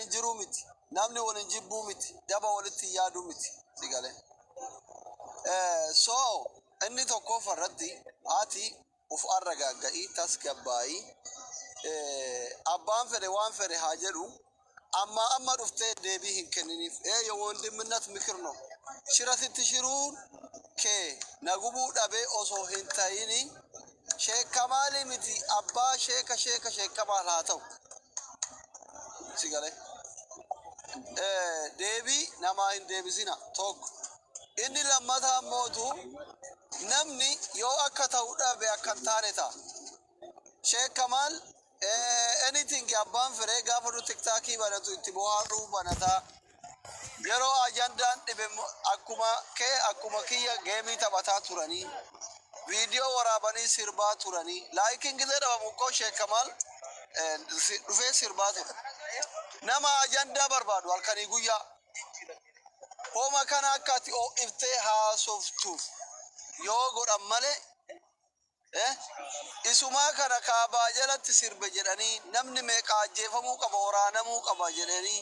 waliin jiruu miti. Namni waliin jibbuu miti. Daba walitti hin yaaduu miti. Si galee. So inni tokkoffaa irratti ati uf arragaagga'i, tasgabbaa'ii, abbaan fedhe waan fedhe haa jedhu, amma amma dhuftee deebii hin kenniniif. የወንድምነት ምክር ነው። Shira sitti shiruun kee na gubuu dhabee osoo hin ta'ini, sheekamaalii miti, abbaa sheeka sheeka sheekamaal haa ta'u. Si galee. Deebii namaa hin deebisina tokko. Inni lammataa mootu, namni yoo akka ta'u dhabe akka hin taane ta'a. Sheekamaal anything, abbaan fedhee gaafa nu TikTokii banatu itti bohaaruu banataa. Yeroo ajandaan dhibe akkuma kee akkuma kiyya gameii taphataa turanii, viidiyoo waraabanii sirbaa turanii, likeiin gizee dhabamu koo sheekamaal dhufee sirbaa ture. Nama ajandaa barbaadu halkanii guyyaa. Homa kana akka ati iftee haasoftuuf yoo godhan malee, isumaa kana kaabaa jalatti sirbe jedhanii, namni meeqa ajjeefamuu qaba, waraanamuu qaba jedhanii,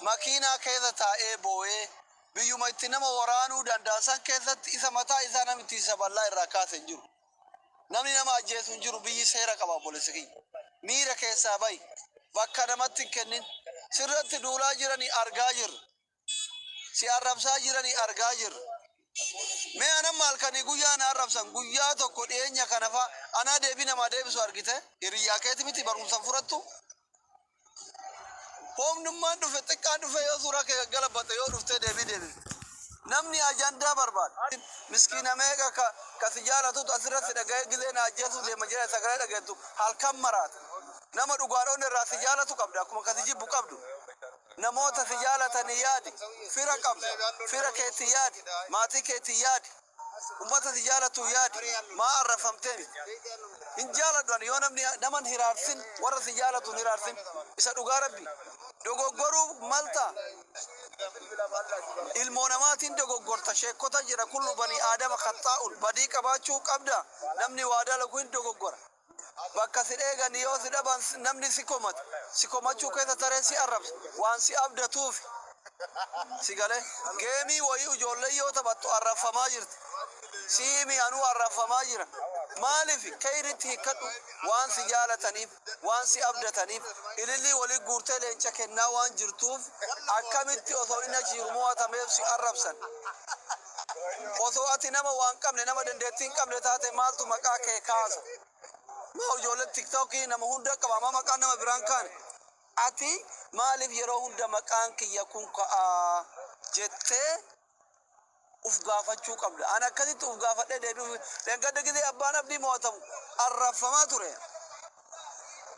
makiinaa keessa taa'ee boo'ee, biyyuma itti nama waraanuu danda'an san keessatti isa mataa isaa namitti isa bal'aa irraa kaase hin jiru. Namni nama ajjeesu hin jiru, biyyi seera qaba. Obboleessa kiyya. Miira keessaa bahi. Bakka namatti hin kennin. Sirratti duulaa jiranii argaa jirra. Si arrabsaa jiranii argaa jirra. Mee anamma halkanii guyyaa na arrabsan, guyyaa tokko dhiyeenya kana fa anaa deebii namaa deebisu argite? Hiriyyaa keeti miti, barumsan fudhattu. Hoomnummaan dhufe, xiqqaan dhufe, yoo suuraa kee gaggalabbate yoo dhuftee deebii deebifte. Namni ajandaa barbaada. Miskiina meeqa ka si jaalatutu asirratti dhaga'ee, gizee na ajjeesuu deema jedhe sagalee dhageettu halkan maraata. Nama dhugaan onni irraa si jaalatu qabda, akkuma ka si jibbu qabdu. Namoota si jaalatanii yaadi. Fira qabda. Fira keetti yaadi. Maatii keetti yaadi. Ummata si jaalatu yaadi. Maa arrafamtee miti. Hin jaaladhu ani yoo namni naman hiraarsin, warra si jaalatu hin hiraarsin. Isa dhugaa rabbi. Dogoggoruu malta. Ilmoo namaatiin dogoggorta, sheekota jedha, كل بني آدم خطاء. Badii qabaachuu qabda. Namni waa dalagu hin dogoggora. Bakka si dheegan yoo si dhaban namni si komata. Si komachuu keessa taree si arrabsa. Waan si abdatuuf. Si galee gameii wayii ijoollee yoo taphattu arrabfamaa jirti. Siimi anuu arrabfamaa jira. Maaliif kayritti hikkadhu? Waan si jaalataniif, waan si abdataniif, ilillii walii guurtee leenca kennaa waan jirtuuf, akkamitti osoo inni achi jiru mo'atameef si arrabsan? Osoo ati nama waan qabne, nama dandeettii hin qabne taate, maaltu maqaa kee kaasa? Maa ijoolleen TikTokii nama hunda qaba, amma maqaan nama biraan kaane. Ati maaliif yeroo hunda maqaan kiyya kun ka'aa jettee uf gaafachuu qabda. Ani akkasitti uf gaafadhee deebi'uuf dheengadda gizee abbaan abdii mo'atamu arrabfamaa ture.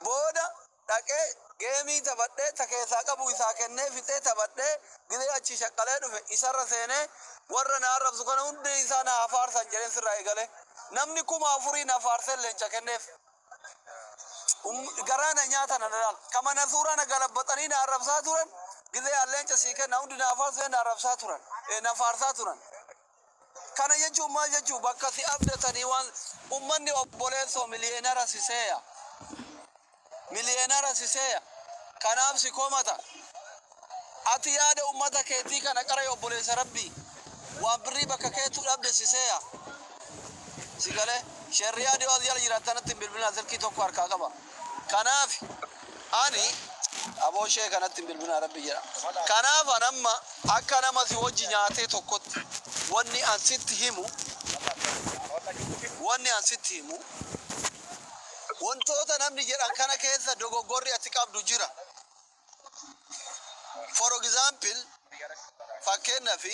Booda dhaqee gameii taphadhee, ta keessaa qabu isaa kennee fixee, taphadhee gizee achi shaqqalee dhufe, isarra seenee warra na arrabsu kana hundi isaa na faarsan jedheen sirraa eegale. Namni 4000 na faarsee leenca kenneef. Garaa na nyaata na laal. Kama na suuraa na galabbaxanii na arrabsaa turan, gizee an leenca sii kenna hundi na faarsee na arrabsaa turan, na faarsaa turan. Kana jechuun maal jechuu? Bakka si abdatanii waan ummanni, obboleessoo, miliyeenara si seeya. Miliyeenara si seeya. Kanaaf si komata. Ati yaada ummata keetii kana qara, obboleessa rabbii. Waan birrii bakka keetu dhabde si seeya. Si galee sheerriyaa dhiyoo as jala jiraattanatti hin bilbilina, silkii tokko harkaa qaba. Kanaaf ani aboo ishee kanatti hin bilbilina, rabbi jedha. Kanaaf an amma akka nama si wajji nyaatee tokkotti wanni an sitti himu, wantoota namni jedhan kana keessa dogoggorri ati qabdu jira. For example, fakkeenyaaf,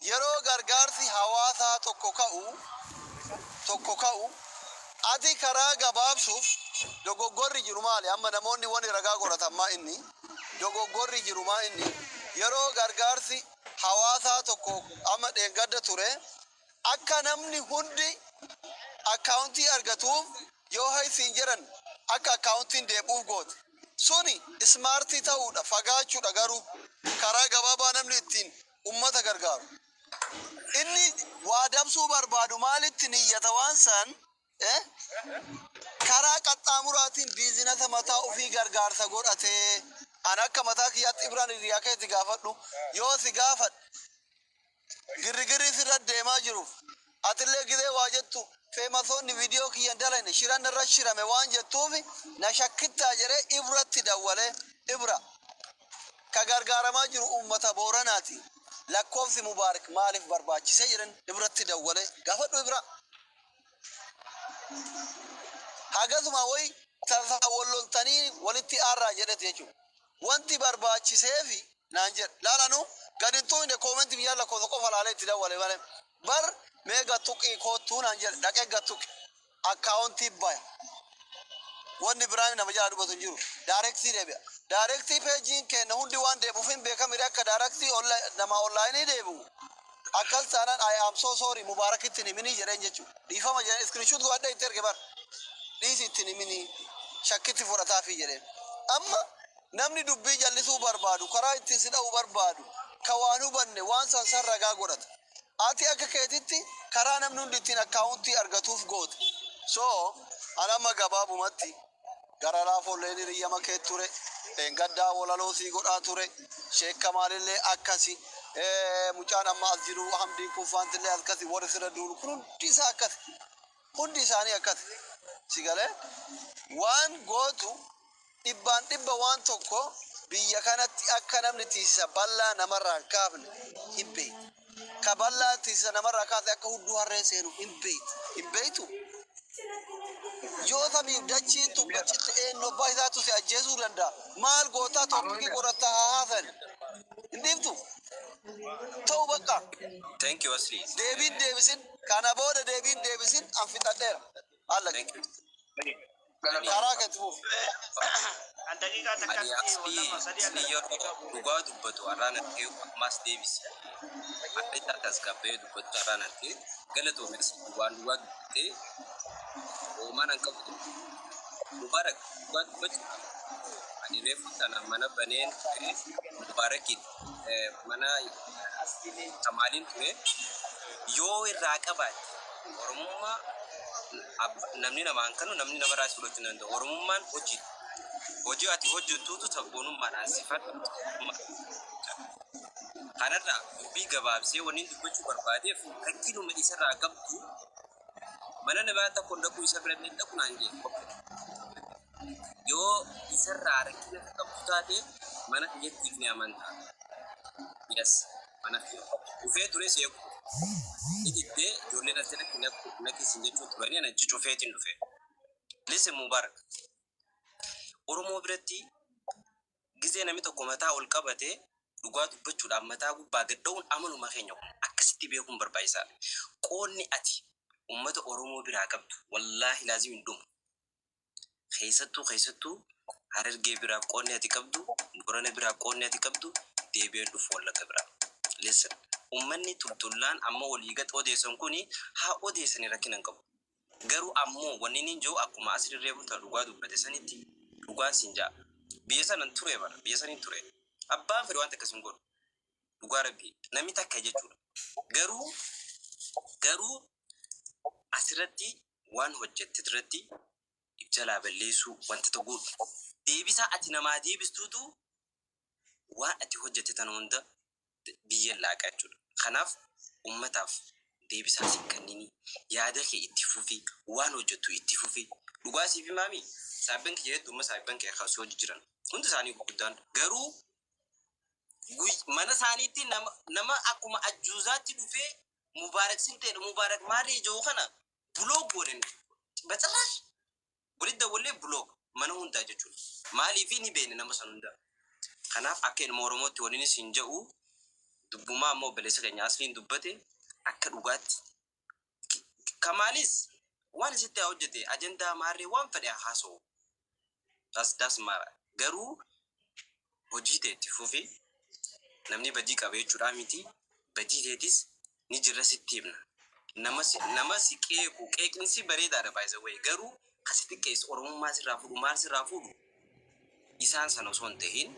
yeroo gargaarsi hawaasaa tokko ka'u ati karaa gabaabsuuf, dogoggorri jiru maali? Amma namoonni wani ragaa godhatan maa inni? Dogoggorri jiru maa inni? Yeroo gargaarsi hawaasaa tokko amma dheengadda ture, akka namni hundi accountii argatuuf yoo haysiin jedhan akka accountiin deebi'uuf goote. Suni smartii ta'uudha, fagaachuudha, garuu karaa gabaabaa namni ittiin ummata gargaaru. Inni waa dabsuu barbaadu maalitti niyyata waan san karaa qaxxaamuraatiin businessa mataa ofii gargaarsa godhatee. An akka mataa kiyyaatti Ibraan hiriyaa keetti gaafadhu. Yoo si gaafadhe girrigirri sirra deemaa jiruuf atillee gizee waa jettu feemasoonni viidiyoo kiyyan dalane shiran irra shirame waan jettuuf na shakkittaa jedhee Ibratti dawwalee, Ibra, ka gargaaramaa jiru uummata Booranaati. Lakkoofsi Mubaarak maaliif barbaachise jedhan Ibratti dawwalee gaafadhu Ibra. Hagasuma wayi tasaa wal loltanii walitti aarraa jedhete jechuudha. Wanti barbaachiseefi naan jedhe. Laalanu gadi hin tuqne, comment biyyaa lakkoofsa qofa laalee itti dawwale malee. Bar mee gad tuqii koottuu naan jedhe, dhaqee gad tuqe. Account baya. Wanni biraan nama jala dubbatu hin jiru. Direct deebi'a. Direct pageiin keenya hundi waan deebi'uuf hin beekamire akka direct nama online deebi'u. Akkas taanaan "I am so sorry, Mubaarakitti hin himinii" jedheen jechuudha. Dhiifama jedheen screenshot godhadhee itti erge bar. Dhiisi, itti hin himinii, shakkitti fudhataafi jedheen. Amma namni dubbii jallisuu barbaadu, karaa ittiin si dha'uu barbaadu, ka waan hubanne waan san san ragaa godhata. Ati akka keetitti karaa namni hundi ittiin account argatuuf goote. So an amma gabaabumatti gara laafolleen hiriyyama kee ture, gaddaa walaloo sii godhaa ture, sheekka maalillee akkasi, mucaan amma as jiru Hamdiin Kuufaantillee akkasi, warri sirra duulu kun hundi isaa akkasi, hundi isaanii akkasi. Si galee waan gootu dhibbaan dhibba waan tokko biyya kanatti akka namni tiisisa bal'aa namarraa hin kaafne hin beektu. Ka bal'aa tiisisa namarraa kaase akka hudduu harree seenu hin beektu. Hin beektu. Yoo samiif dachiin tubbachitti eenyu abbaa isaatu si ajjeesuu danda'a. Maal gootaa topic godhataa haa haasan. Hin dhiiftu. Ta'u bakka. Thank you, Asli. Deebiin deebisin. Kana booda deebiin deebisin, an fixadheera. Alla. Thank you. Karaa keetti fufi. An daqiiqaa Ani takkatti Asli lama sadii Asli yeroo dhugaa dubbatu har'aan argee ammas deebisi. Akka isaa tasgabbaa'ee dubbatu har'aan argee galatoome. Asli waan dhugaa dubbattee hoomaan an qabu. Mubaarak, dhugaa dubbachuu ani reefu tana mana baneen ture Mubaarakiin mana Kamaaliin ture. Yoo irraa qabaatte Oromummaa namni namaan kanu namni namarraa si fudhachuu hin danda'u. Oromummaan hojii hojii ati hojjettuutu sabboonummaadhaan si fadhu. Kanarraa dubbii gabaabsee wanni dubbachuu barbaadeef rakkinuma isarraa qabdu mana namaa tokko dhaquu isa bira illee dhaqu naan jedhe. Yoo isarraa rakkina qabdu taate mana kiyyattiif ni amantaa. Yes, mana kiyya. Dhufee ture seeku. Ni diddee, ijoolleen as jalatti naqisin jechuu turanii ana achi cufeetiin dhufe. Listen, Mubarak. Oromoo biratti gizee namni tokko mataa ol qabate dhugaa dubbachuudhaan mataa gubbaa gad dha'uun amaluma keenya kun akkasitti beekuun barbaachisaadha. Qoonni ati uummata Oromoo biraa qabdu wallaahi laazim hin dhumu. Keessattuu keessattuu Harargee biraa qoonni ati qabdu, Borana biraa qoonni ati qabdu, deebi'een dhufu Wallagga biraa. Listen, uummanni tultullaan amma walii gad odeessan kuni haa odeessanii rakkina hin qabu. Garuu ammoo wanni inni jiru akkuma asirree reefu dhugaa dubbate sanitti dhugaan siin ja'a. Biyya sanan ture bara, biyya saniin ture. Abbaan fedhe waan takka sin godhu. Dhugaa rabbii namni takka jechuudha. Garuu asirratti waan hojjette irratti jalaa balleessuu wanta ta'u deebisaa ati namaa deebistuutu waan ati hojjette tana hunda biyya laaqa jechuudha. Kanaaf ummataaf deebisaa sin kennini, yaada kee itti fufi, waan hojjettu itti fufi. Dhugaa siif himaami, saayibban kiyya hedduu amma saayibban kee kaasuu hojii jiran hundi isaanii gurguddaan garuu mana isaaniitti nama akkuma ajjuuzaatti dhufee Mubaarak sin ta'edha, Mubaarak maarree ijoo kana block godhan batsirraash walitti dawwallee block mana hundaa jechuudha. Maaliifi ni beekne nama san hundaa. Kanaaf akka ilma Oromootti waliin isin jedhu dubbumaa ammoo obboleessa keenya Asliin dubbate akka dhugaatti. Kamaalis waan isitti haa hojjete, ajandaa maarree waan fedhe haa haasa'u. Das mara. Garuu hojii ta'e itti fufi, namni badii qaba jechuudha miti. Badii teetis ni jirra sitti himna. Nama si qeequ qeeqinsi bareedaadha, by the way, garuu kasi xiqqeessu Oromummaa sirraa fuudhu maal sirraa fuudhu isaan sana osoo hin tahin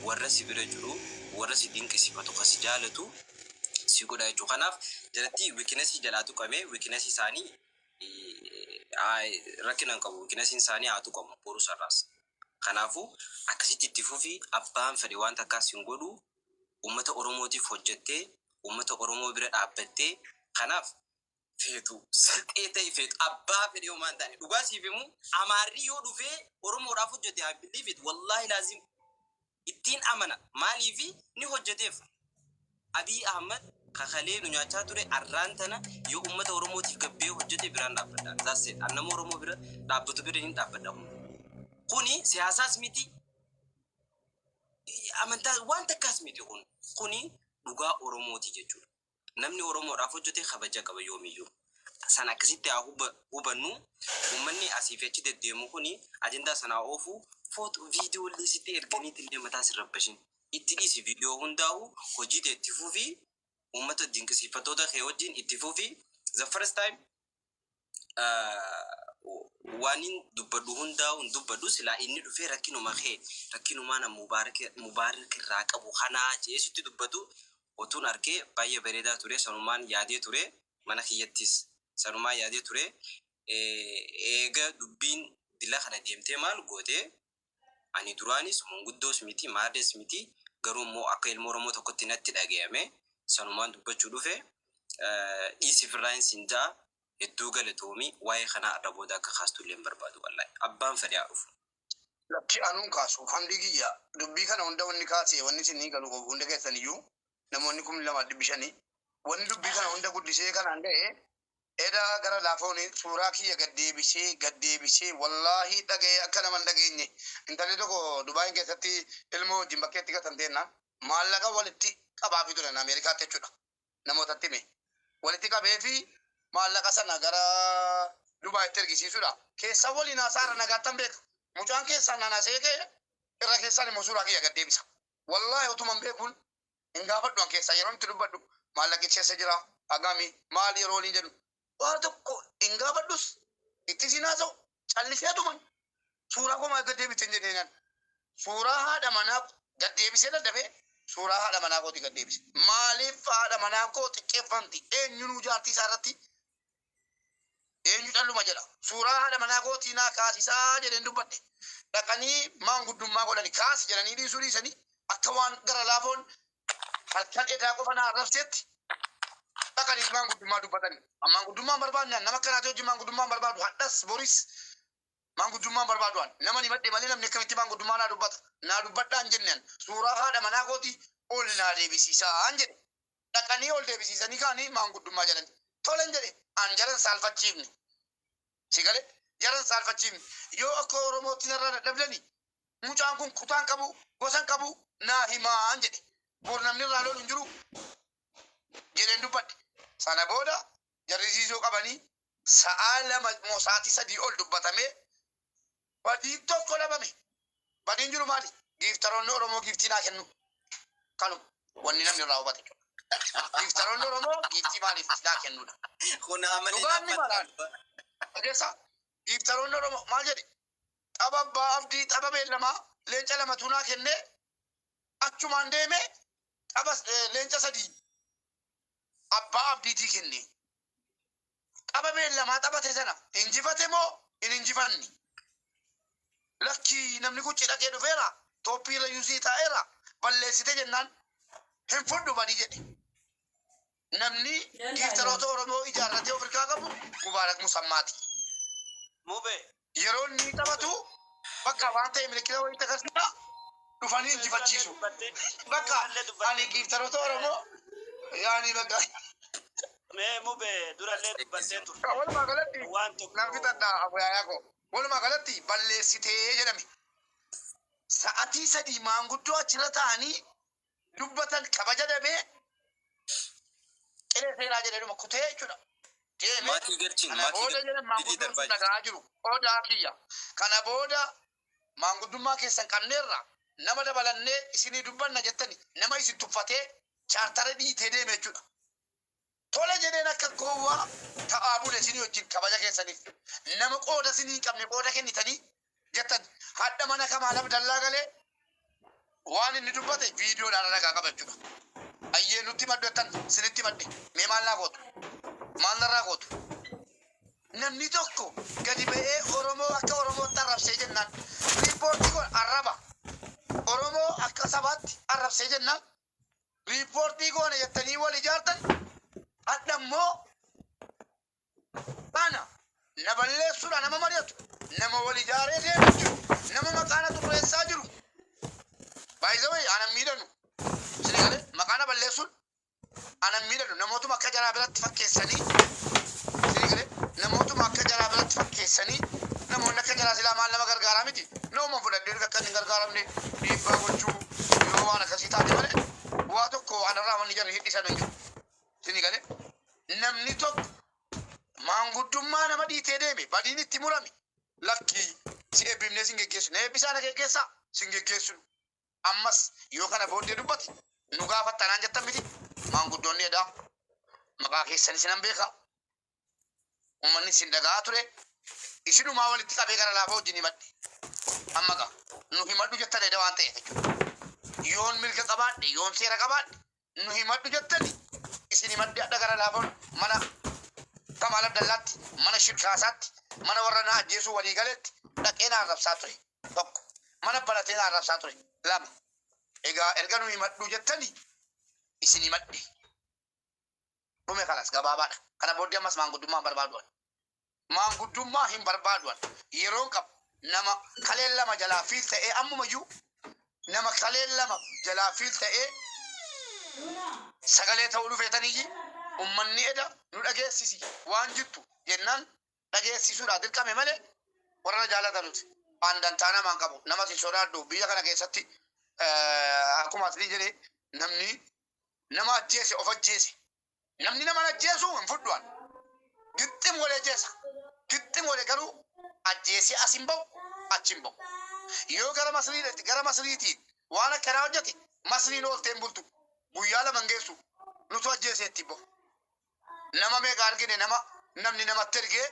warra si bira jiru, warra si dinqisiifatu, kasi jaalatu si godha jechuudha. Kanaaf jalatti weakness jalaa tuqame, weakness isaanii rakkina hin qabu. Weaknessiin isaanii haa tuqamu boru sarraas. Kanaafuu akkasitti itti fufi, abbaan fedhe waan takkaas hin godhu. Uummata Oromootiif hojjettee, uummata Oromoo bira dhaabbattee, kanaaf feetu salxee ta'e, feetu abbaa fedhe homaa hin taane. Dhugaa siif himu, Amaarri yoo dhufee Oromoodhaaf hojjete, I believe it, wallahi laazim ittiin amana. Maaliifi ni hojjeteef. Abiy Ahmad kakalee nu nyaachaa ture, arraan tana yoo uummata Oromootiif gabbee hojjete biraan dhaabbadha. That's it. An nama Oromoo bira dhaabbatu bira hin dhaabbadha. Kuni siyaasaas miti, amantaa waan takkaas miti. Kuni dhugaa Oromooti jechuudha. Namni Oromoodhaaf hojjete kabaja qaba yoomiyyuu. San akkasitti haa hubannu. Uummanni asii fi achi deddeemu kuni ajandaa sanaa oofu, footoo viidiyoo illee sitti erganiitti illee mataa sin rabbashin. Itti dhiisi viidiyoo hundaa'u, hojii ta'e itti fufi, uummata dinqisiifattoota kee wajjin itti fufi. The first time waan hin dubbadhu hundaa'u hin dubbadhu. Silaa inni dhufee rakkinuma kee, rakkinumaa na Mubaarak irraa qabu kanaa jedhee sitti dubbatu otuun arkee baay'ee bareedaa ture. Sanumaan yaadee ture, mana kiyyattis sanumaan yaadee ture. Eega dubbiin dila kana deemtee maal gootee, ani duraanis manguddoos miti, maaddes miti, garuu immoo akka ilma Oromoo tokkotti natti dhagayame, sanumaan dubbachuu dhufe. Dhiisi firraayin siin ja'a. Hedduu galatoomii. Waa'ee kanaa irra booda akka kaastu illee hin barbaadu, wallaahi abbaan fedhe haa dhufu. Lakki, anuun kaasu hamdii kiyya. Dubbii kana hunda wanni kaase, wanni isin galu qabu, hunda keessan iyyuu namoonni 2500, wanni dubbii kana hunda guddisee kanaan ga'e, eda gara laafoon suuraa kiyya gaddeebisee gaddeebisee, wallaahi dhaga'ee akka nama hin dhageenye. Intalli tokko Dubaayin keessatti ilmoo wajjin bakkeetti gatamteenna maallaqa walitti qabaafii turan Ameerikaatti jechuudha. Namootatti hime, walitti qabee fi maallaqa sana gara Dubaayitti ergisiisuudha. Keessaa waliin haasaarra nagaattan beeka. Mucaan keessaan nanaasee ka'e, irra keessaan immoo suuraa kiyya gaddeebisa. Wallaahi otuman beekuun hin gaafadhu. An keessaa yeroo itti dubbadhu, maallaqichi keessa jira, hagami, maal yeroo waliin jedhu, waa tokko hin gaafadhus, itti siin haasa'u calliseetuman suuraa koo maal gaddeebiste hin jenneen. Suuraa haadha manaa gaddeebisee daddafee, suuraa haadha manaa kooti gaddeebise. Maaliif haadha manaa koo xiqqeeffamti? Eenyunuu jaartii isaa irratti eenyu calluma jedha. Suuraa haadha manaa kootii naa kaasisaa jedheen dubbadhe. Dhaqanii maanguddummaa godhani, kaasi jedhanii dhiisuu dhiisanii, akka waan gara laafoon halkan edaa qofa naa arrabseetti dhaqanii maanguddummaa dubbatani. Maanguddummaan barbaadne, nama akkanaati hojii maanguddummaan barbaadu. Hadhas boris maanguddummaan barbaadu. An nama ni madde malee namni akkamitti maanguddummaa naa dubbata? Naa dubbadhaan jenneen, suuraa haadha manaa kooti ol naa deebisiisaan jedhe. Dhaqanii ol deebisiisanii kaanii maanguddummaa jedhani. Tolen jedhe, an jaran saalfachiifne. Si galee, jaran saalfachiifne. Yoo akka Oromootti narraa dadhabdani, mucaan kun kutaan qabu, gosan qabu, naa himaan jedhe. Bor namni irraa lolu hin jiru jedheen dubbadhe. Sana booda jarri siisoo qabanii sa'aa 2 moo sa'aatii 3 ol dubbatamee badiin tokko dhabame. Badiin jiru maali? Giiftaroonni Oromoo giiftii naa kennu. Kanuma wanni namni irraa hubate. Giiftaroonni Oromoo giiftii maaliif naa kennudha? Kun amalee Dhugaan ni malaan. Dhageessaa, giiftaroonni Oromoo maal jedhe? Tapha abbaa abdii, tapha beellamaa leenca lamatu naa kennee, achumaan deeme, tapha leenca sadii abbaa abdiitii kenne. Tapha beellamaa taphate sana injifate moo hin injifanne? Lakkii, namni kun cidha kee dhufeera, tooppii irra yuusii taa'eera, balleessite jennaan hin fudhu badii jedhe. Namni giiftaroota Oromoo ijaarratee of harkaa qabu Mubaarak Musammaati. Mube. Yeroo inni taphatu bakka waan ta'e milikkita wayii agarsiisa, dhufanii injifachiisu. Bakka ani giiftaroota Oromoo yaani bakka Mee Mube, durallee dubbattee turte. Walumaa galatti Waan tokko. nan fixadha, afuyaayaa koo. Walumaa galatti balleessitee jedhame. Sa'atii 3 maanguddoo achirra taa'anii dubbatan kabaja dhabee qilee seenaa jedhee dhuma kutee jechuudha. Deeme. Maatii galchiin Kana maatii booda jedhan galchiin maanguddoon darbaa sun dhaga'aa jiru. Odaa kiyya. Kana booda maanguddummaa keessan qabneerra, nama dabalannee isinii dubbanna jettani, nama isin tuffatee chaartara dhiitee deeme jechuudha. Tole jedheen akka gowwaa ta'aa bule isinii wajjin kabaja keessaniif. Nama qooda isinii hin qabne qooda kennitanii jettan. Hadha mana Kamaal Abdallaa galee waan inni dubbate viidiyoodhaan ragaa qaba jechuudha. Ayyee, nutti maddu jettan, sinitti madde. Mee maal naa gootu? Maal narraa gootu? Namni tokko gadi ba'ee Oromoo akka Oromootti arrabsee jennaan, report kun arraba Oromoo akka sabaatti arrabsee jennaan, report goone jettanii wal ijaartan. Hadha immoo ana na balleessuudha nama mari'atu, nama wal ijaaree deemu jiru, nama maqaa na xurreessaa jiru. Baay'ee ana miidhanu isin galee, maqaa na balleessuun ana miidhanu. Namootuma akka jaraa biratti fakkeessanii, isin galee, namootuma akka jaraa biratti fakkeessanii. Namoonni akka jaraa silaa maal nama gargaaraa miti. Nama fudhadhee akka hin gargaaramne dhiibbaa gochuu yoo waan akkasii taate malee, waa tokko anarraa wanni jarri hidhisan hin jiru. Isin galee, namni tokko maanguddummaa nama dhiitee deeme, badiin itti murame, lakkii si eebbifnee sin geggeessu, na eebbisaa, na geggeessaa, sin geggeessinu. Ammas yoo kana booddee dubbate nu gaafattanaan jettan miti. Maanguddoonni edaa maqaa keessan isinan beeka, ummanni isin dhaga'aa ture, isinumaa walitti qabee gara laafaa wajjin himadhe. Amma gaa nu himadhu jettan eda waan ta'eef jechuudha. Yoon mirga qabaadhe, yoon seera qabaadhe, nu himadhu jettani, isin himadhe. Adha gara laafoon mana Kamaal Abdallaatti, mana shirkaasaatti, mana warra na ajjeesuu walii galeetti dhaqee na arrabsaa ture tokko, mana baratee na arrabsaa ture lama. Egaa erga nu himadhu jettani, isin himadhe, dhume, kalas, gabaabaadha. Kana booddee ammas maanguddummaa hin barbaadu ani. Maanguddummaa hin barbaadu ani. Yeroon qabu nama kaleen lama jalaa fiil ta'ee, ammumayyuu nama kaleen lama jalaa fiil ta'ee sagalee ta'uu dhufeetaniyyi. Ummanni eda nu dhageessisi waan jirtu jennaan dhageessisuudha dirqame malee, warra na jaalatanuti waan dantaa namaan qabu, nama si sodaadhu. Biyya kana keessatti akkuma asli jedhe, namni nama ajjeese of ajjeese. Namni nama ajjeesu hin fudhu an. Gixxim godhee ajjeesa, gixxim godhe, garuu ajjeesee as hin ba'u, achi hin ba'u. Yoo gara masriitti, gara masriitiin waan akkanaa hojjete, masriin ooltee hin bultu, guyyaa 2 hin geessu, nutu ajjeesee itti bahu. Nama meeqa argine, nama namni namatti ergee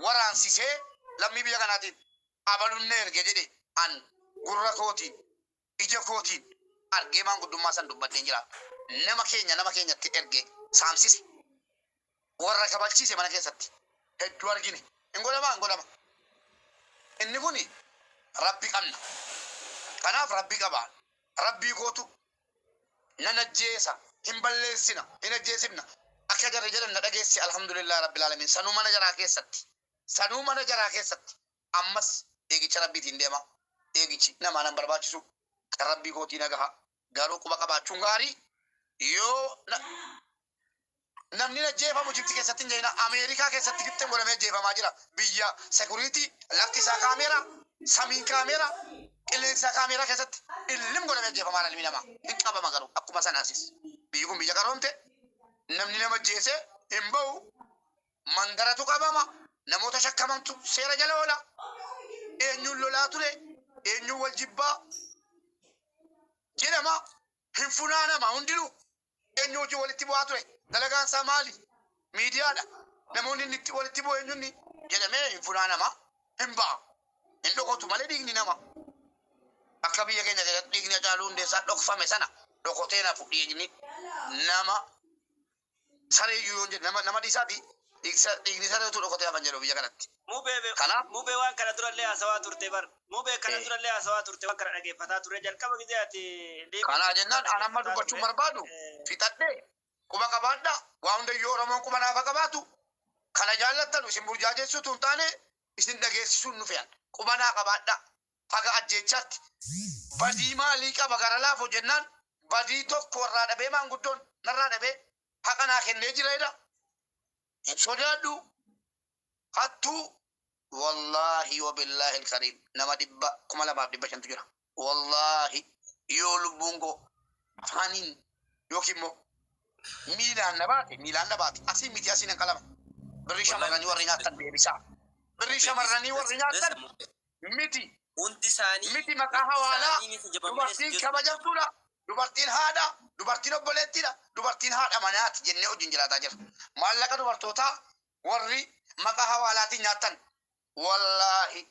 waraansisee, lammii biyya kanaatiin abalunne erge jedhe. An gurra kootiin, ija kootiin argee maanguddummaa san dubbadheen jira. Nama keenya nama keenyatti erge, saamsise, warra kabalchiise mana keessatti hedduu argine. Hin godhama, hin godhama. Inni kun rabbi qabna. Kanaaf rabbi qaba. Rabbii kootu nan ajjeesa, hin balleessina, hin ajjeesifna. Akka jarri jedhan na dhageessi, alhamdulillah rabbil alamin. Sanuu mana jaraa keessatti. Sanuu mana jaraa keessatti. Ammas eegicha rabbiitiin deema. Eegichi namaa nan barbaachisu. Kan rabbii kootii nagaha. Garuu quba qabaachuun gaarii. Yoo namni ajjeefamu Ijipti keessatti hin jedhina, Ameerikaa keessatti gixxeen godhamee ajjeefamaa jira. Biyya security, lafti isaa kaameeraa, samiin kaameeraa, qilleensi isaa kaameeraa keessatti illim godhamee ajjeefamaa ilmi namaa hin qabama. Garuu akkuma sanaasis biyyi kun biyya qaroomte, namni nama ajjeese hin ba'u, mandaratu qabama, namoota shakkamantu seera jala oola. Eenyuun lolaa ture, eenyuun wal jibbaa jedhama, hin funaanama hundinuu. Eenyu hojii walitti bu'aa ture, dalagaan isaa maali, miidiyaadha, namoonni inni itti walitti bu'u eenyunni jedhamee hin funaanama, hin ba'a, hin dhokotu malee. Dhiigni nama akka biyya keenya keessatti dhiigni Hacaaluu Hundeessaa dhokfame sana dhokotee nafu. Dhiigni nama sareeyyuu yoon jedhe, nama dhiisaati, dhiigni sareetu dhokotee hafan jedhu biyya kanatti. Mubee. Kanaaf Mubee, waan kana durallee haasawaa turte bar. Mubee, kana durallee haasawaa turte, waan kana dhageeffataa turre jalqaba gisee ati liivii Kanaa jennaan an amma dhaggeeffataa dubbachuun turre. barbaadu fixadhee, quba qabaadha. Waa hundayyuu Oromoon quba naafa qabaatu. Kana jaallattanu isin burjaajessuutu hin taane, isin dhageessisuun nu fe'an. Quba naa qabaadha. Haga ajjeechaatti badii maalii qaba gara laafo jennaan, badii tokko irraa dhabee, maanguddoon narraa dhabee haqa naa kennee jira jedha. Hin sodaadhu. Hattuu, wallaahi wabillaahi alkariim, nama 2,500tu jira. Wallaahi yoo lubbuun koo afaaniin yookiin immoo miilaan na baate, miilaan na baate, asii miti, asiin hin qalama. Birrii shamarranii warri nyaattan deebisaa. Birrii shamarranii warri nyaattan miti. Hundi isaanii Miti, maqaa hundi hawaalaa isaanii ni kijiban malee dubartiin jiru. kabajamtuudha. Dubartiin haadha, dubartiin obboleettiidha, dubartiin haadha manaati jennee wajjin jiraataa jira. Maallaqa dubartootaa warri maqaa hawaalaatiin nyaattan, wallaahi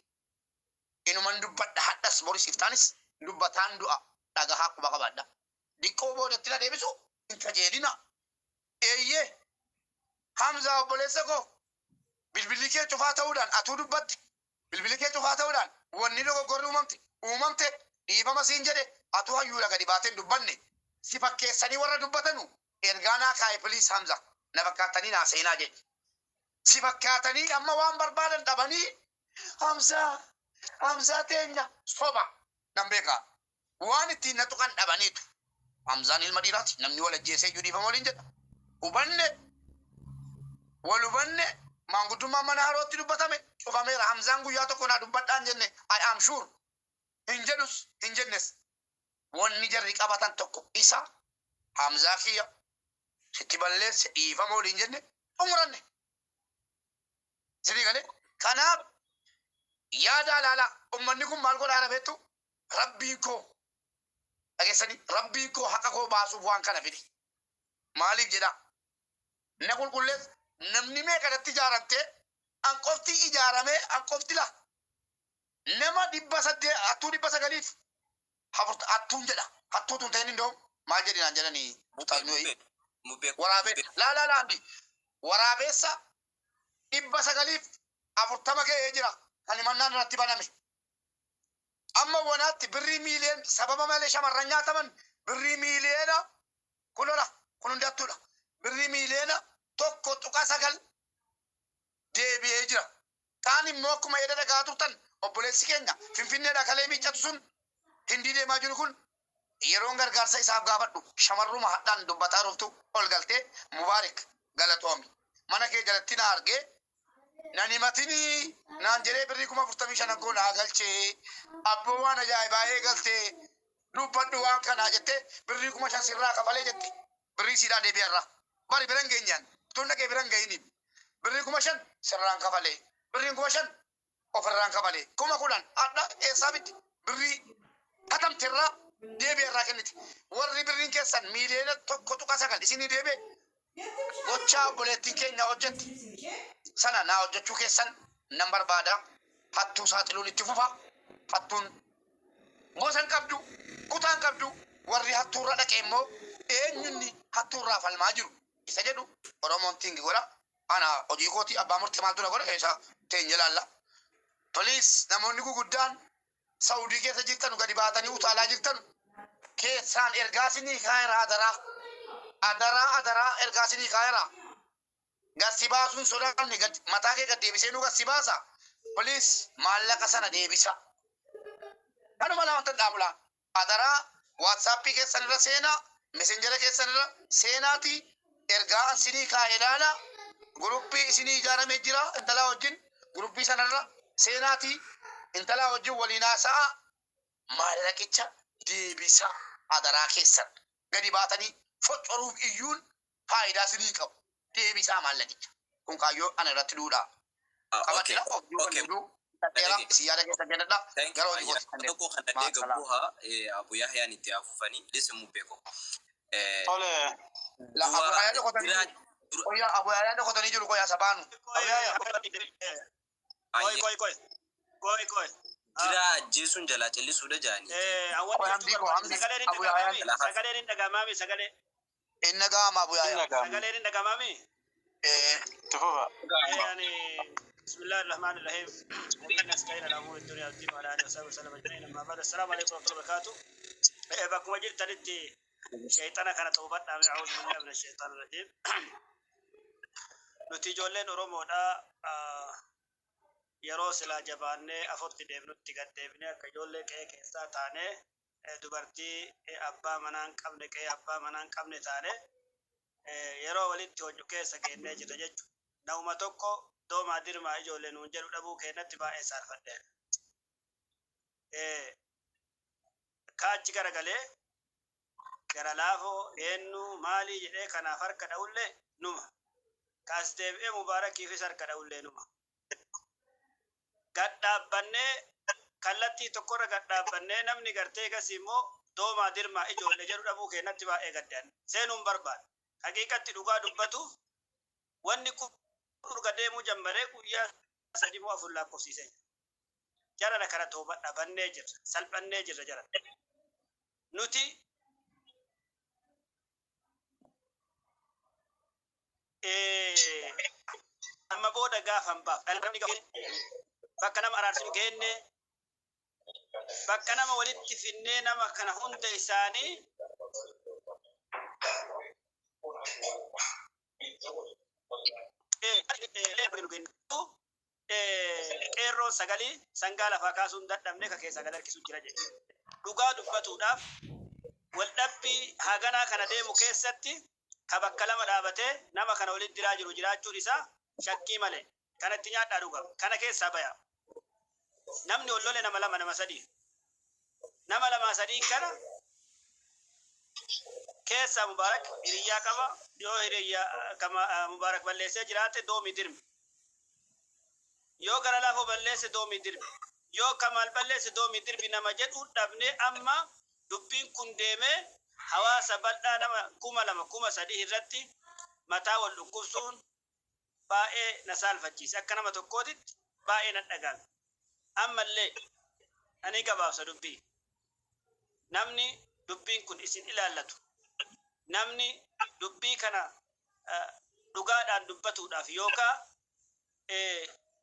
inuman dubbadha, hadhas boris iftaanis dubbataan du'a, dhagahaa, quba qabaadha. Diqqoo boodatti na deebisu hin kajeelina. Eeyyee, Hamzaa obboleessa koo. Bilbilli kee cufaa ta'uudhaan atuu dubbatti. Bilbilli kee cufaa ta'uudhaan wanni dogoggorri uumamte dhiifama siin jedhe atuu hayyuudha gadi baateen dubbanne. Si fakkeessanii warra dubbatanu ergaa naa kaa'e please Hamza na fakkaattanii naa seenaa jedhe. Si fakkaatanii amma waan barbaadan dhabanii Hamzaa Hamzaa teenya soba nan beekaa. Waan ittiin na tuqan dhabaniitu. Hamzaan ilma dhiiraati. Namni wal ajjeesee iyyuu dhiifama waliin jedha. Hubanne wal hubanne maanguddummaan mana harootti dubbatame cufameera. Hamzaan guyyaa tokko naa dubbadhaan jenne I am sure. Hin jedhus hin jennes. Wanni jarri qabatan tokko isa Hamzaa kiyya sitti balleesse dhiifama waliin jenne xumuranne. Sinii galee kanaaf yaada alaalaa ummanni kun maal godhaa beektu rabbiin koo dhageessanii rabbiin koo haqa koo baasuuf waan kana fide. Maaliif jedha na qulqullees namni meeqa natti ijaaramtee an qofti ijaaramee an qofti la nama 800 hattuu 940 hattuun jedha hattuutu hin ta'in hin doomu maal jedhinaan jedhanii ustaazni Mubee waraabee laa laa laa Hamdi waraabeessa 940 ga'ee jira kan himannaan irratti baname. Amma wanaatti birrii miiliyoon sababa malee shamarran nyaataman birrii miiliyoona kunola kun hundi hattuudha. Birrii miiliyoona 1.9 deebi'ee jira. Kaan immoo akkuma edda dhagaa turtan obboleessi keenya Finfinneedha kalee miiccatu sun Hindii deemaa jiru kun yeroon gargaarsa isaaf gaafadhu shamarruma hadhaan dubbataa dhuftu ol galtee Mubaarik galatoomi. Mana kee jalatti na argee nan himatinii naan jedhee birrii 45,000 koo naa galchee abboo waan ajaa'ibaa eegaltee dubbadhu waan kanaa jettee birrii 5,000 sirraa kafalee jette birrii siidhaa deebi'arraa. Bari biran geenyaan tun dhaqee biran gahiniif birrii 5,000 sirraan kafalee birriin 5,000 ofirraan kafalee 10,000 hadha eessaa bitti birrii hatamtirraa deebi'arraa kenniti. Warri birriin keessan miiliyoona 1.9 isinii deebi'e gochaa obboleettiin keenya hojjetti sana naa hojjechuu keessan nan barbaada. Hattuu saaxiluun itti fufa. Hattuun gosa hin qabdu, kutaa hin qabdu. Warri hattuurra dhaqe immoo eenyunni hattuurraa falmaa jiru isa jedhu Oromoon tingi godha. Ana hojii kooti abbaa murtii maaltu na godha keessa teenya ilaalla. Please namoonni guguddaan Saudii keessa jirtan gadi baatanii utaalaa jirtan keessaan ergaa isinii kaa'eera adaraa. Adaraa adaraa ergaa isinii kaa'eera. Gasi baasuun sodaanne mataa kee gad deebisee nu gasi baasa. Please maallaqa sana deebisa. Kanuma lama tan dhaabula. Adaraa WhatsAppii keessan irra seenaa, Messengera keessan irra seenaati ergaa isinii kaa'e ilaala. Guruppii isinii ijaaramee jira intalaa wajjin guruppii sanarra seenaati intalaa wajjin waliin haasa'a. Maallaqicha deebisa adaraa keessan gadi baatanii foccoruuf iyyuun faayidaa isinii qabu. Deebisaa maallaqicha. Kun kaayyoo ana irratti duudha. Qabadheera of duuba dheeraa isin yaada keessan kennadha. Thank Gara you. hojii kootti kan Tokko kan dhadhee gabbuha Abu Yahyaan itti afufanii listen Mubee ko. Tole. La Abu Yahyaa dhokotanii jiru. Qoyyaa Abu Yahyaa dhokotanii jiru qoyyaa sabaanu. Abu Yahyaa. Koi koi koi. Koi koi. Jira ajjeesuun jalaa callisuudha jaanii. Qoy Hamdii koo Hamdii Sagaleen hin Abu Yahyaa. dhagamaami. Sagaleen hin dhagamaami. Sagalee. Inni gaama Abu Yahyaa. Sagaleen hin dhagamaami. Eh. Itti fufa. يعني بسم الله الرحمن الرحيم وبه نستعين على امور الدنيا والدين وعلى اله وصحبه وسلم اجمعين اما بعد السلام عليكم ورحمه الله وبركاته. Bakkuma jirtanitti shayxana kana toobadhaa أعوذ بالله من الشيطان الرجيم. Nuti ijoolleen Oromoodha yeroo silaa jabaannee afurti deemnutti gad deebinee akka ijoollee qe'ee keessaa taanee dubartii abbaa manaa hin qabne qe'ee abbaa manaa hin qabne taane yeroo walitti hojju keessa geennee jirra jechuudha. Nama tokko doomaa dirmaa ijoollee nuun jedhu dhabuu keenyatti baay'ee saalfadheera. Kaachi garagalee gara laafoo eenyu maalii jedhee kanaaf harka dha'ullee numa. Kaas deebi'ee Mubaarakiifis harka dha'ullee numa. Gad dhaabbannee kallattii tokkorra gad dhaabbannee namni gartee gasii immoo doomaa dirmaa ijoollee jedhu dhabuu keenyatti baay'ee gaddaan seenuun barbaada. Haqiiqatti dhugaa dubbatuuf wanni kun urga deemuu jammaree guyyaa 3 moo 4 lakkoofsiisee jira. Jarana kana toobadha bannee jirra salphannee jirra jara. Nuti amma booda Booda gaafan baaf. Bakka nama araarsinu geenne, bakka nama walitti finnee nama kana hunda isaanii qeerroon sagalii sangaa lafaa kaasuun dadhabne ka keessaa gad harkisu jira jedhe. Dhugaa dubbatuudhaaf waldhabbii haganaa kana deemu keessatti ka bakka lama dhaabatee nama kana walitti diraa jiru jiraachuun isaa shakkii malee. Kanatti nyaadhaa dhugaa. Kana keessaa baya. Namni ol lole nama lama, nama sadii. Nama lamaa sadiin kana keessaa Mubaarak hiriyyaa qaba. Yoo hiriyyaa kama Mubaarak balleessee jiraate doomi dirmi. Yoo gara laafoo balleesse doomi dirmi. Yoo Kamaal balleesse doomi dirmi nama jedhu dhabnee amma dubbiin kun deemee hawaasa bal'aa nama 2000, 3000 irratti mataa wal dhukkubsuun baay'ee na saalfachiise. Akka nama tokkootitti baay'ee na dhagahame. Ammallee ani gabaabsa dubbii. Namni dubbiin kun isin ilaallatu, namni dubbii kana dhugaadhaan dubbatuudhaaf yookaan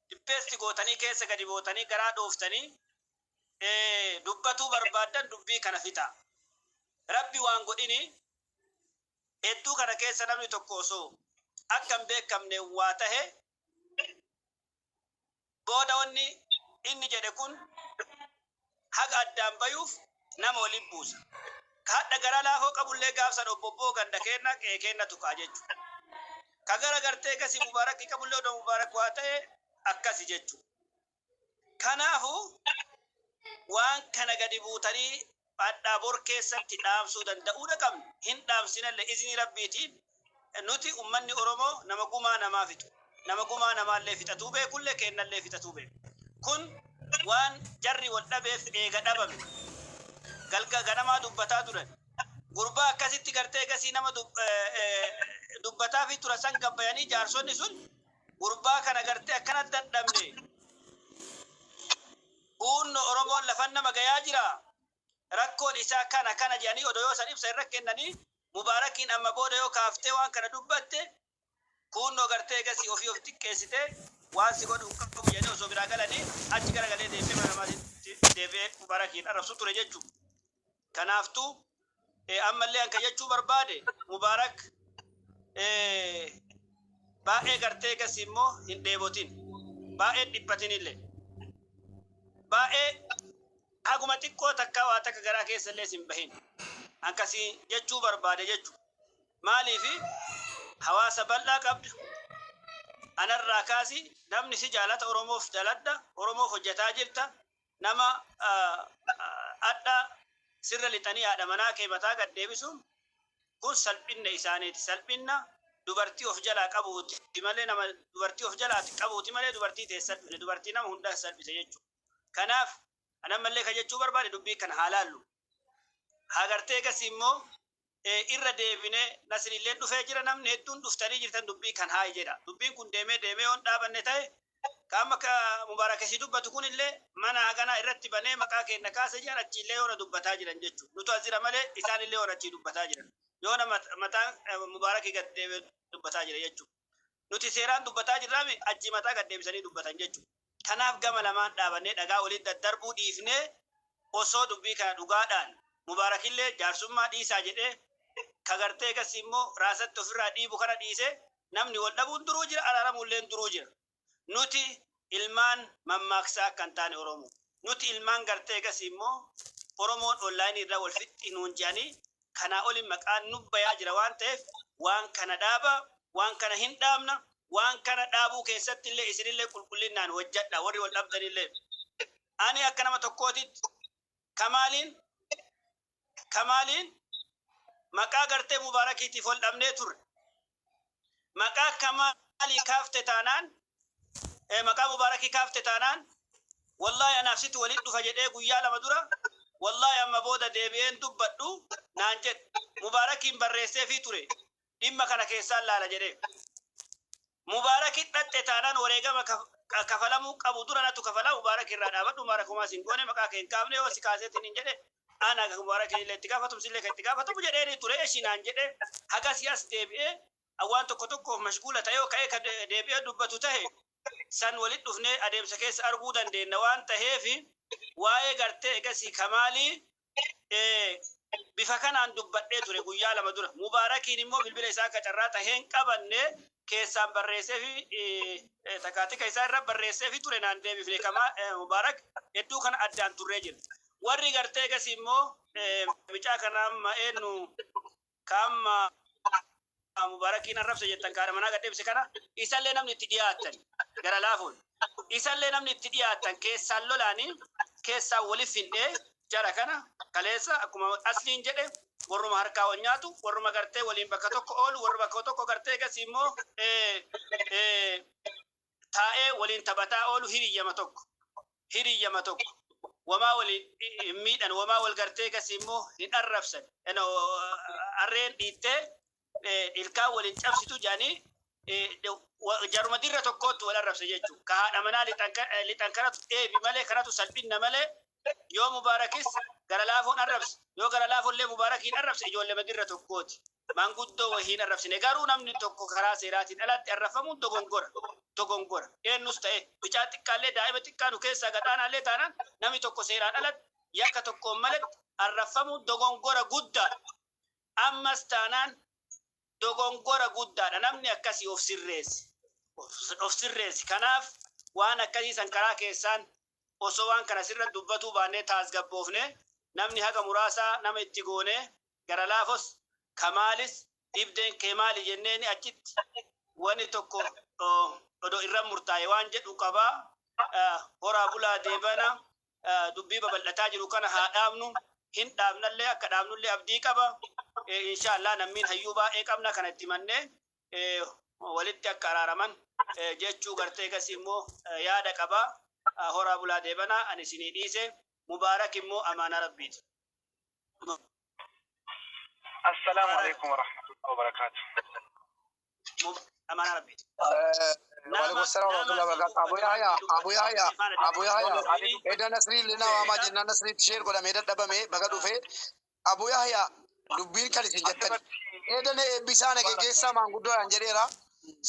dhipheessi gootanii keessa gadi bootanii garaa dhooftanii dubbatuu barbaaddan dubbii kana fixa. Rabbi waan godhini hedduu kana keessa namni tokko osoo akka hin beekamne waa tahe booda wanni inni jedhe kun haga addaan bayuuf nama waliin buusa. Ka hadha garaa laafoo qabullee gaafsan obbobboo ganda kenna qe'ee kenna tuqaa jechuudha. Ka gara gartee kasi Mubaarakii qabullee odoo Mubaarak waa ta'e akkasi jechuudha. Kanaafuu waan kana gadi buutanii hadhaa bor keessatti dhaamsuu danda'uudha qabna. Hin dhaamsinallee izni Rabbiitiin nuti ummanni Oromoo nama gumaa namaa fixu. Nama gumaa namaallee fixatuu beekullee kennallee fixatuu beeku. Kun waan jarri wal dhabeef eega dhabame. Galga ganamaa dubbataa turan. Gurbaa akkasitti gartee gasii nama dubbataa fi tura san gabbayanii jaarsonni sun gurbaa kana gartee akkana dadhabne. Huunno Oromoon lafan nama gayaa jira. Rakkoon isaa kana kana jedhanii odoo yoo san ibsa irra kennanii Mubaarakiin amma booda yoo kaaftee waan kana dubbatte kuunnoo gartee gasii ofii of xiqqeessitee waan si godhu qabu jedhanii osoo biraa galanii achi garagalee deemee mana namaatti deebi'ee Mubaarakiin arrabsu ture jechuudha. Kanaaftuu ammallee anka jechuu barbaade Mubaarak baay'ee gartee gasii immoo hin dheebotin, baay'ee dhiphatin illee, baay'ee haguma xiqqoo takka waa takka garaa keessa illee sin bahin akkasii jechuu barbaade jechu. Maaliifi hawaasa bal'aa qabda. Anarraa kaasi namni si jaalata, Oromoof jaladha, Oromoof hojjetaa jirta. Nama adha sirra lixanii haadha manaa kee mataa gad deebisuun kun salphinna isaaniiti. Salphinna dubartii of jalaa qabuuti malee, nama dubartii of jalaati qabuuti malee dubartii ta'e salphine, dubartii nama hundaa salphise jechuudha. Kanaaf anammallee ka jechuu barbaade dubbii kana haa laallu. Haa gartee gasi immoo irra deebinee Nasrillee dhufee jira, namni hedduun dhuftanii jirtan dubbii kan haa jedha. Dubbiin kun deemee deemee yoon dhaabanne ta'e kaama ka Mubaarak isii dubbatu kunillee mana haganaa irratti banee maqaa keenya kaase jedhan achiillee yoona dubbataa jiran jechuudha. Nutu as jira malee isaanillee yoona achii dubbataa jiran. Yoona mataan Mubaarakii gad deebee dubbataa jira jechuudha. Nuti seeraan dubbataa jirraami achii mataa gad deebisanii dubbatan jechuudha. Kanaaf gama lamaan dhaabannee dhagaa walitti daddarbuu dhiifnee osoo dubbii kana dhugaadhaan Mubaarakillee jaarsummaa dhiisaa jedhee ka gartee gasi immoo raasatti ofirraa dhiibu kana dhiisee namni wal dhabuun duruu jira, araaramuulleen duruu jira. Nuti ilmaan mammaaksaa akka hin taane Oromoo. Nuti ilmaan gartee gasi immoo Oromoon onlaayinii irraa wal fixxi nuun jedhanii kanaa olin maqaan nu bayaa jira waan ta'eef waan kana dhaaba, waan kana hin dhaabna, waan kana dhaabuu keessatti illee isinillee qulqullinnaan hojjedha warri wal dhabdanillee. Ani akka nama tokkootitti Kamaaliin maqaa gartee Mubaarakiitiif wal dhabnee turre. Maqaa Kamaalii kaafte taanaan, maqaa Mubaarakii kaafte taanaan wallaahi anaaf situ walitti dhufa jedhee guyyaa 2 dura wallaahi amma booda deebi'een dubbadhu naan jedhe. Mubaarakiin barreesseefii ture dhimma kana keessaan laala jedhee. Mubaarakii dhaqxe taanaan wareegama kafalamuu qabu dura natu kafala, Mubaarak irraa dhaabadhu, Mubaarak homaa sin goone, maqaa kee hin kaafne, yoo si kaaseetiin hin jedhe ana Mubaarak illee itti gaafatamu sillee kan itti gaafatamu jedheeni ture ishii naan jedhe. Hagasii as deebi'ee waan tokko tokkoof mashguula ta'ee ka'ee kan deebi'ee dubbatu ta'e. San walitti dhufnee adeemsa keessa arguu dandeenya waan taheef, waa'ee gartee egasii Kamaalii bifa kanaan dubbadhee ture guyyaa 2 dura. Mubaarakiin immoo bilbila isaa akka carraa taheen qabanne, keessaan barreessee fi takaatika isaa irra barreessee fi ture, naan deebifne. Kamaa Mubaarak hedduu kana addaan turree jira. Warri gartee egasii immoo micaa kana amma eenyu kaamma Mubaarakiin arrabse jettan, kaadha manaa gaddeebise kana, isallee namni itti dhiyaatan gara laafuun, isallee namni itti dhiyaatan keessaan lolaanii keessaan walif findhee jara kana. Kaleessa akkuma asliin jedhe, warruma harkaa wal nyaatu, warruma gartee waliin bakka tokko oolu, warra bakka tokko gartee gasii immoo taa'ee waliin taphataa oolu, hiriyyama tokko wamaa waliin hin miidhan, wamaa wal gartee gasii immoo hin arrabsan. Harreen dhiittee ilkaan waliin cabsitu jedhanii, jaruma dirra tokkootti wal arrabse jechuudha. Ka haadha manaa lixan kanatu eebi malee, kanatu salphinna malee, yoo Mubaarakis gara laafoon arrabse, yoo gara laafoollee Mubaarakiin arrabse, ijoollee dirra tokkooti. Maanguddoo wahiin arrabsine. Garuu namni tokko karaa seeraatiin alatti arrafamuun dogongora. Dogongora. Eenyus ta'e, bicaa xiqqaallee, daa'ima xiqqaa nu keessaa gadhaanaallee taanaan, namni tokko seeraan alatti yakka tokkoon malatti arrafamuun dogongora guddaadha. Ammas taanaan dogongora guddaadha. Namni akkasii of sirreessi. Of sirreessi. Kanaaf waan akkasii san karaa keessaan osoo waan kana sirra dubbatuu baannee, taasgabboofne, namni haga muraasaa nama itti goone, gara laafos Kamaalis dhibdeen kee maali jenneeni, achitti wani tokko odoo irra murtaa'e waan jedhu qabaa. Horaa bulaa deebana. Dubbii babal'ataa jiru kana haa dhaabnu. Hin dhaabnallee, akka dhaabnullee abdii qaba. Inshaallah nammiin hayyuu baay'ee qabna, kana itti mannee walitti akka araaraman jechuu gartee gasii immoo yaada qaba. Horaa bulaa deebana. Ani isinii dhiise. Mubaarak immoo amaanaa Rabbiiti. Assalaamu alaikum warahmatullahi wabarakatuh. Amaanaa Rabbiiti. Waalaikum salaam warahmatullahi wabarakatuh. Abu Yahya, Abu Yahya, Abu Yahya. Eda Nasrii lina waamaa jenna, Nasriitti share godhamee dadhabame baga dhufe. Abu Yahya, dubbiin kan isin jettan. Eda na eebbisaa, na geggeessaa maanguddoodhaan jedheera.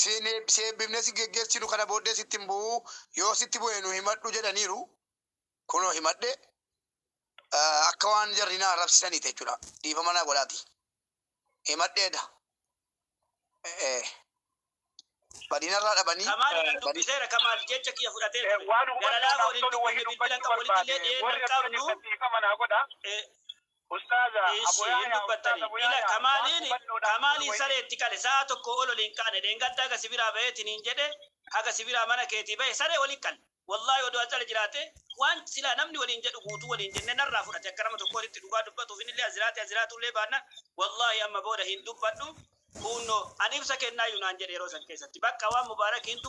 Siin si eebbifnee si geggeessinu kana booddee sitti hin bu'u, yoo sitti bu'e nu himadhu jedhaniiru. Kunoo himadhe, akka waan jarri na arrabsisaniiti jechuudha. Dhiifama naa godhaati. Himadheedha. Badinarraa dhabanii. Kamaal kan dubbiseera. Kamaal jecha kiyya fudhatee Waan gara hubannoodhaaf laafoon hin tolu wayii dubbifne, bilbilan dubbachuu qabu, walitti illee barbaade. dhiyeenya Warri hin as bira qabnu. jirtan dhiifama naa godha. Ustaaza Abu Ishi hin Yahya, dubbattani. Ustaaza Abu Ila Yahya, waan Kamaaliin hubannoodhaaf tolu Kamaaliin wayii saree itti qale, sa'a tokko ol oliin qaane. Dheengaddaa haga sibiraa baheetiin hin jedhe, haga sibiraa mana keetii bahe saree waliin qale. Wallaahi odoo as jala jiraate, waan silaa namni waliin jedhu guutuu waliin jenne narraa fudhate. Akka nama tokko walitti dhugaa dubbatuuf inni illee as jiraate, as jiraatullee baanna, wallaahi amma booda hin dubbadhu. Kunnoo ani ibsa kennaayyuu naan jedhe yeroo san keessatti bakka waan Mubaarak hin.